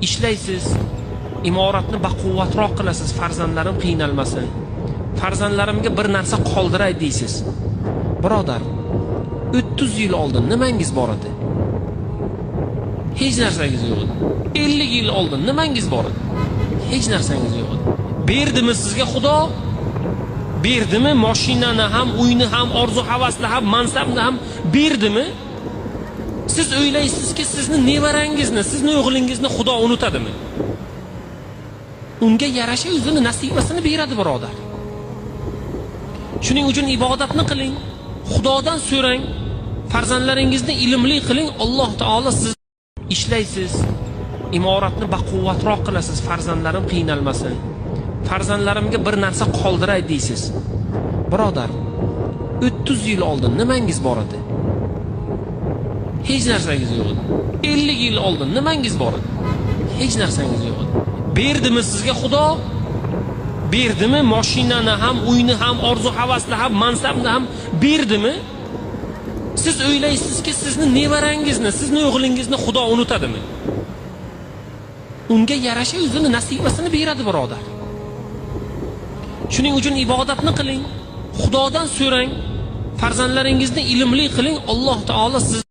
Ishlaysiz, imoratni baquvvatroq qilasiz, farzandlarim qiynalmasin, farzandlarimga bir narsa qoldiray deysiz. Birodar, 30 yil oldin nimangiz bor edi? Hech narsangiz yo'q edi. 50 yil oldin nimangiz bor edi? Hech narsangiz yo'q edi. Berdimi sizga Xudo? Berdimi mashinani ham, uyni ham, orzu havasni ham, mansabni ham berdimi? Siz o'ylaysizki, sizni nevarangizni, sizni o'g'lingizni Xudo unutadimi? Unga yarasha o'zini nasibasini beradi, birodar. Shuning uchun ibodatni qiling, Xudodan so'rang, farzandlaringizni ilmli qiling, Alloh taolo siz ishlaysiz, imoratni baquvvatroq qilasiz, farzandlarim qiynalmasin, farzandlarimga bir narsa qoldiray deysiz. Birodar, 30 yil oldin nimangiz bor edi? Hech narsangiz yo'q edi. 50 yil oldin nimangiz bor edi? Hech narsangiz yo'q edi. Berdimi sizga Xudo? Berdimi mashinani ham, uyni ham, orzu havasni ham, mansabni ham berdimi? Siz o'ylaysizki, sizni nevarangizni, sizni o'g'lingizni Xudo unutadimi? Unga yarasha o'zini nasibasini beradi, birodar. Shuning uchun ibodatni qiling, Xudodan so'rang, farzandlaringizni ilmli qiling, Alloh taolo siz